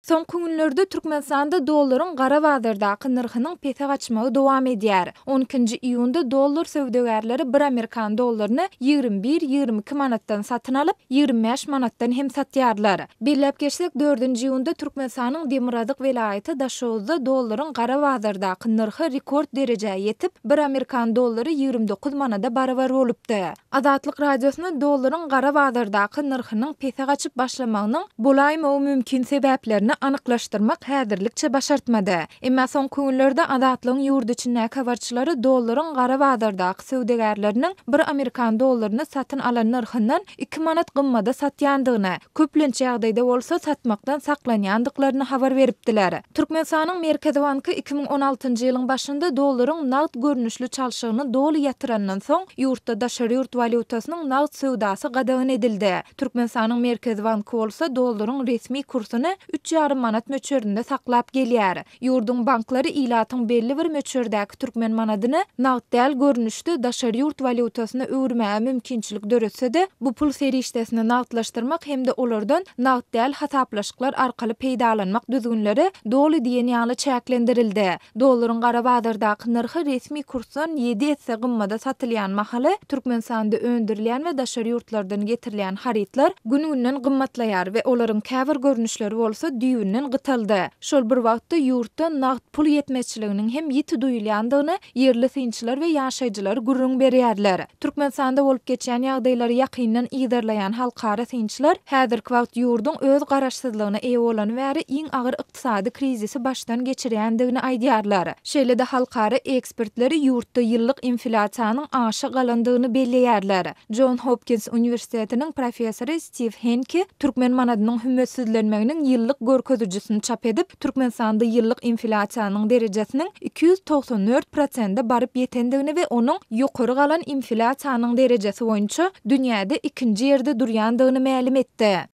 Soňky günlerde Türkmenistanda dollaryň gara bazardaky nyrhynyň pese gaçmagy dowam edýär. On ikinji iýunda dollar söwdagärleri bir amerikan dollaryny 21, 22 manatdan satyn alyp, 25 manatdan hem satýarlar. Belläp geçsek, dördünji iýunda Türkmenistanyň demirgazyk welaýaty Daşoguzda dollaryň gara bazardaky nyrhy rekord derejä ýetip, bir amerikan dollary 29 manada barabar bolupdy. Azatlyk Radiosyna dollaryň gara bazardaky nyrhynyň pese gaçyp başlamagynyň bolaýmagy mümkin sebäplerini anyklaşdyrmak häzirlikçe başartmady. Emma soňky günlerde Azatlygyň ýurt içindäki habarçylary dollaryň gara bazardaky söwdagärleriniň bir amerikan dollaryny satyn alan nyrhyndan iki manat gymmada satýandygyny, köplenç ýagdaýda bolsa satmakdan saklanýandyklaryny habar beripdiler. Türkmenistanyň Merkezi banky 2016-njy ýylyň başynda dollaryň nagt görnüşli çalşygyny doly ýatyrandan soň, ýurtda daşary ýurt walýutasynyň nagt söwdasy gadagan edildi. Türkmenistanyň Merkezi banky bolsa dollaryň resmi kursuny üç ýarym manat möçberinde saklap gelýär. Ýurduň banklary ilatyň belli bir möçberdäki türkmen manadyny nagt däl görnüşde daşary ýurt walýutasyna öwürmäge mümkinçilik döretse-de, bu pul serişdesini nagtlaşdyrmak hem-de olardan nagt däl hasaplaşyklar arkaly peýdalanmak düzgünleri doly diýen ýaly çäklendirildi. Dollaryň gara bazardaky nyrhy resmi kursdan ýedi esse gymmada satylýan mahaly, Türkmenistanda öndürilýän we daşary ýurtlardan getirilýän harytlar gün-günden gymmatlaýar we olaryň käbir görnüşleri bolsa düýbünden gytaldy. Şol bir wagtda, ýurtda nagt pul ýetmezçiliginiň hem ýiti duýulýandygyny ýerli synçylar we ýaşaýjylar gürrüň berýärler. Türkmenistanda bolup geçýän ýagdaýlary ýakyndan yzarlaýan halkara synçylar häzirki wagt ýurduň öz garaşsyzlygyna eýe bolany bäri iň agyr ykdysady krizisi başdan geçirýändigini aýdýarlar. Şeýle-de halkara ekspertleri ýurtda ýyllyk inflýasiýanyň aşa galandygyny belleýärler. Jon Hopkins uniwersitetiniň professory Stiw Henki türkmen manadynyň hümmetsizlenmeginiň ýyllyk görkezijisini çap edip, Türkmenistanda ýyllyk inflýasiýanyň derejesiniň 294 prosente baryp ýetendigini we onuň ýokary galan inflýasiýanyň derejesi boýunça dünýäde ikinji ýerde durýandygyny mälim etdi.